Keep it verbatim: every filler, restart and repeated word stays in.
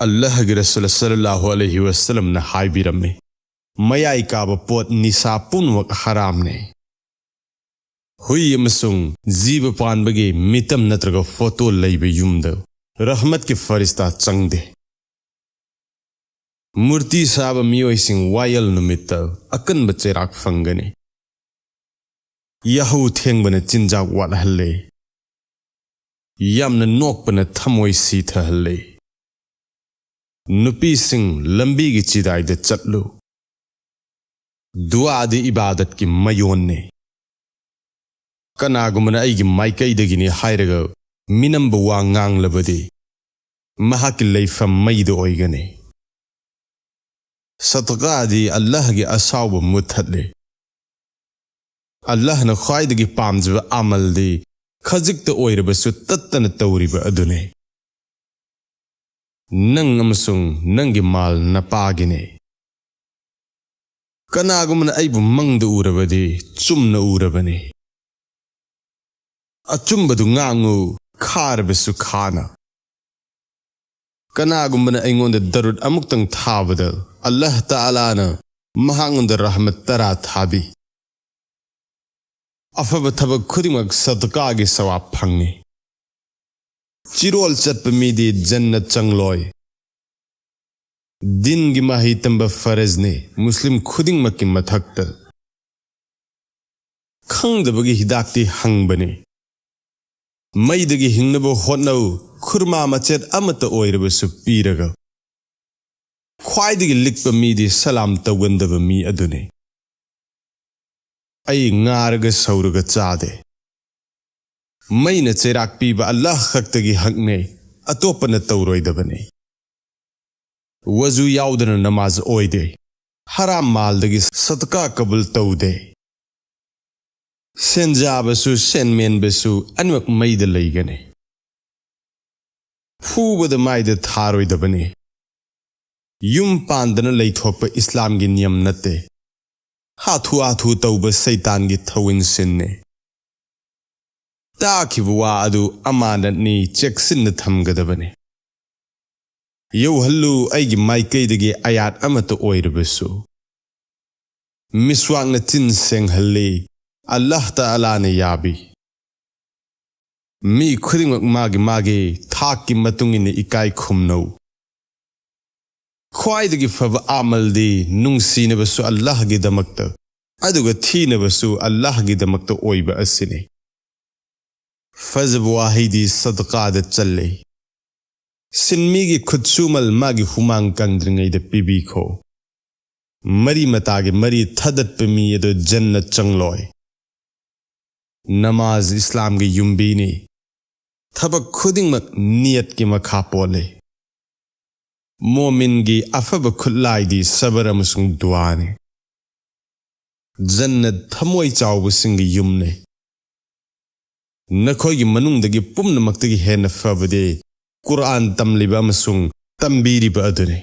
ꯑꯜꯂꯥꯍꯒꯤ ꯔꯁꯨꯜ ꯁꯜꯂꯜꯂꯥꯍꯨ ꯑꯂꯩꯍꯤ ꯋꯁꯜꯂꯝꯅ ꯍꯥꯏꯕꯤꯔꯝꯃꯤ, "ꯃꯌꯥꯏ ꯀꯥꯕ ꯄꯣꯠ ꯅꯤꯁꯥ ꯄꯨꯝꯅꯃꯛ ꯍꯔꯥꯝꯅꯦ꯫ ꯍꯨꯏ ꯑꯃꯁꯨꯡ ꯖꯤꯕ ꯄꯥꯟꯕꯒꯤ ꯃꯤꯇꯝ ꯅꯠꯇ꯭ꯔꯒ ꯐꯣꯇꯣ ꯂꯩꯕ ꯌꯨꯝꯗ ꯔꯍꯃꯠꯀꯤ ꯐꯔꯤꯁꯇꯥ ꯆꯪꯗꯦ꯫ ꯃꯨꯔꯇꯤ ꯁꯥꯕ ꯃꯤꯑꯣꯏꯁꯤꯡ ꯋꯥꯌꯦꯜ ꯅꯨꯃꯤꯠꯇ ꯑꯀꯟꯕ ꯆꯩꯔꯥꯛ ꯐꯪꯒꯅꯤ꯫ ꯌꯥꯍꯧ ꯊꯦꯡꯕꯅ ꯆꯤꯟꯖꯥꯛ ꯋꯥꯠꯍꯜꯂꯦ꯫ ꯌꯥꯝꯅ ꯅꯣꯛꯄꯅ ꯊꯃꯣꯏ ꯁꯤꯊꯍꯜꯂꯦ꯫ ꯅꯨꯄꯤꯁꯤꯡ, ꯂꯝꯕꯤꯒꯤ ꯆꯤꯗꯥꯏꯗ ꯆꯠꯂꯨ꯫ ꯗꯨꯋꯥꯗꯤ ꯏꯕꯥꯗꯠꯀꯤ ꯃꯌꯣꯟꯅꯦ꯫ ꯀꯅꯥꯒꯨꯝꯕꯅ ꯑꯩꯒꯤ ꯃꯥꯏꯀꯩꯗꯒꯤꯅꯤ ꯍꯥꯏꯔꯒ ꯃꯤꯅꯝꯕ ꯋꯥ ꯉꯥꯡꯂꯕꯗꯤ, ꯃꯍꯥꯛꯀꯤ ꯂꯩꯐꯝ ꯃꯩꯗ ꯑꯣꯏꯒꯅꯤ꯫ ꯁꯗꯀꯥꯗꯤ ꯑꯜꯂꯥꯍꯒꯤ ꯑꯁꯥꯎꯕ ꯃꯨꯠꯊꯠꯂꯤ꯫ ꯑꯜꯂꯥꯍꯅ ꯈ꯭ꯋꯥꯏꯗꯒꯤ ꯄꯥꯝꯖꯕ ꯑꯃꯜꯗꯤ ꯈꯖꯤꯛꯇ ꯑꯣꯏꯔꯕꯁꯨ ꯇꯠꯇꯅ ꯇꯧꯔꯤꯕ ꯑꯗꯨꯅꯤ꯫ ꯅꯪ ꯑꯃꯁꯨꯡ ꯅꯪꯒꯤ ꯃꯥꯜ ꯅꯄꯥꯒꯤꯅꯤ꯫ ꯀꯅꯥꯒꯨꯝꯕꯅ ꯑꯩꯕꯨ ꯃꯪꯗ ꯎꯔꯕꯗꯤ ꯆꯨꯝꯅ ꯎꯔꯕꯅꯤ꯫ ꯑꯆꯨꯝꯕꯗꯨ ꯉꯥꯡꯉꯨ, ꯈꯥꯔꯕꯁꯨ ꯈꯥꯅ꯫ ꯀꯅꯥꯒꯨꯝꯕꯅ ꯑꯩꯉꯣꯟꯗ ꯗꯔꯨꯗ ꯑꯃꯨꯛꯇꯪ ꯊꯥꯕꯗ, ꯑꯜꯂꯥꯍ ꯇꯥꯂꯥꯅ ꯃꯍꯥꯛꯉꯣꯟꯗ ꯔꯍꯃꯠ ꯇꯔꯥ ꯊꯥꯕꯤ꯫ ꯑꯐꯕ ꯊꯕꯛ ꯈꯨꯗꯤꯡꯃꯛ ꯁꯗꯀꯥꯒꯤ ꯁꯋꯥꯕ ꯐꯪꯏ꯫ ꯆꯤꯔꯣꯜ ꯆꯠꯄ ꯃꯤꯗꯤ ꯖꯟꯅꯠ ꯆꯪꯂꯣꯏ꯫ ꯗꯤꯟꯒꯤ ꯃꯍꯩ ꯇꯝꯕ ꯐꯔꯖꯅꯤ ꯃꯨꯁꯂꯤꯝ ꯈꯨꯗꯤꯡꯃꯛꯀꯤ ꯃꯊꯛꯇ꯫ ꯈꯪꯗꯕꯒꯤ ꯍꯤꯗꯥꯛꯇꯤ ꯍꯪꯕꯅꯤ꯫ ꯃꯩꯗꯒꯤ ꯍꯤꯡꯅꯕ ꯍꯣꯠꯅꯧ, ꯈꯨꯔꯃꯥ ꯃꯆꯦꯠ ꯑꯃꯠꯇ ꯑꯣꯏꯔꯕꯁꯨ ꯄꯤꯔꯒ꯫ ꯈ꯭ꯋꯥꯏꯗꯒꯤ ꯂꯤꯛꯄ ꯃꯤꯗꯤ ꯁꯂꯥꯝ ꯇꯧꯒꯟꯗꯕ ꯃꯤ ꯑꯗꯨꯅꯤ꯫ ꯑꯩ ꯉꯥꯔꯒ ꯁꯧꯔꯒ ꯆꯥꯗꯦ꯫ ꯃꯩꯅ ꯆꯩꯔꯥꯛ ꯄꯤꯕ ꯑꯜꯂꯥꯍ ꯈꯛꯇꯒꯤ ꯍꯛꯅꯦ, ꯑꯇꯣꯞꯄꯅ ꯇꯧꯔꯣꯏꯗꯕꯅꯤ꯫ ꯋꯖꯨ ꯌꯥꯎꯗꯅ ꯅꯃꯥꯖ ꯑꯣꯏꯗꯦ꯫ ꯍꯔꯥꯝ ꯃꯥꯜꯗꯒꯤ ꯁꯗꯀꯥ ꯀꯕꯨꯜ ꯇꯧꯗꯦ꯫ ꯁꯦꯟꯖꯥꯕꯁꯨ ꯁꯦꯟꯃꯦꯟꯕꯁꯨ ꯑꯅꯤꯃꯛ ꯃꯩꯗ ꯂꯩꯒꯅꯤ꯫ ꯐꯨꯕꯗ ꯃꯥꯏꯗ ꯊꯥꯔꯣꯏꯗꯕꯅꯤ꯫ ꯌꯨꯝ ꯄꯥꯟꯗꯅ ꯂꯩꯊꯣꯛꯄ ꯏꯁꯂꯥꯝꯒꯤ ꯅꯤꯌꯝ ꯅꯠꯇꯦ꯫ ꯍꯥꯊꯨ ꯍꯥꯊꯨ ꯇꯧꯕ ꯁꯩꯇꯥꯟꯒꯤ ꯊꯧꯏꯟꯁꯤꯟꯅꯤ꯫ ꯇꯥꯈꯤꯕ ꯋꯥ ꯑꯗꯨ ꯑꯃꯥꯅꯠꯅꯤ, ꯆꯦꯛꯁꯤꯟꯅ ꯊꯝꯒꯗꯕꯅꯤ꯫ ꯌꯧꯍꯜꯂꯨ ꯑꯩꯒꯤ ꯃꯥꯏꯀꯩꯗꯒꯤ ꯑꯌꯥꯠ ꯑꯃꯠꯇ ꯑꯣꯏꯔꯕꯁꯨ꯫ ꯃꯤꯁꯋꯥꯛꯅ ꯆꯤꯟ ꯁꯦꯡꯍꯜꯂꯤ, ꯑꯜꯂꯥꯍ ꯇꯥꯂꯥꯅ ꯌꯥꯕꯤ꯫ ꯃꯤ ꯈꯨꯗꯤꯡꯃꯛ ꯃꯥꯒꯤ ꯃꯥꯒꯤ ꯊꯥꯛꯀꯤ ꯃꯇꯨꯡ ꯏꯟꯅ ꯏꯀꯥꯏ ꯈꯨꯝꯅꯧ꯫ ꯈ꯭ꯋꯥꯏꯗꯒꯤ ꯐꯕ ꯑꯃꯜꯗꯤ ꯅꯨꯡꯁꯤꯅꯕꯁꯨ ꯑꯜꯂꯥꯍꯒꯤꯗꯃꯛꯇ, ꯑꯗꯨꯒ ꯊꯤꯅꯕꯁꯨ ꯑꯜꯂꯥꯍꯒꯤꯗꯃꯛꯇ ꯑꯣꯏꯕ ꯑꯁꯤꯅꯤ꯫ ꯐꯖꯕ ꯋꯥꯍꯩꯗꯤ ꯁꯗꯀꯥꯗ ꯆꯜꯂꯤ꯫ ꯁꯤꯟꯃꯤꯒꯤ ꯈꯨꯠꯁꯨꯃꯜ ꯃꯥꯒꯤ ꯍꯨꯃꯥꯡ ꯀꯪꯗ꯭ꯔꯤꯉꯩꯗ ꯄꯤꯕꯤꯈꯣ꯫ ꯃꯔꯤ ꯃꯇꯥꯒꯤ ꯃꯔꯤ ꯊꯗꯠꯄ ꯃꯤ ꯑꯗꯨ ꯖꯟꯅꯠ ꯆꯪꯂꯣꯏ꯫ ꯅꯃꯥꯖ ꯏꯁꯂꯥꯝꯒꯤ ꯌꯨꯝꯕꯤꯅꯤ꯫ ꯊꯕꯛ ꯈꯨꯗꯤꯡꯃꯛ ꯅꯤꯌꯠꯀꯤ ꯃꯈꯥ ꯄꯣꯜꯂꯤ꯫ ꯃꯣꯃꯤꯟꯒꯤ ꯑꯐꯕ ꯈꯨꯠꯂꯥꯏꯗꯤ ꯁꯕꯔ ꯑꯃꯁꯨꯡ ꯗꯨꯋꯥꯅꯤ꯫ ꯖꯟꯅꯠ ꯊꯃꯣꯏ ꯆꯥꯎꯕꯁꯤꯡꯒꯤ ꯌꯨꯝꯅꯤ꯫ ꯅꯈꯣꯏꯒꯤ ꯃꯅꯨꯡꯗꯒꯤ ꯄꯨꯝꯅꯃꯛꯇꯒꯤ ꯍꯦꯟꯅ ꯐꯕꯗꯤ ꯀꯨꯔꯑꯥꯟ ꯇꯝꯂꯤꯕ ꯑꯃꯁꯨꯡ ꯇꯝꯕꯤꯔꯤꯕ ꯑꯗꯨꯅꯤ꯫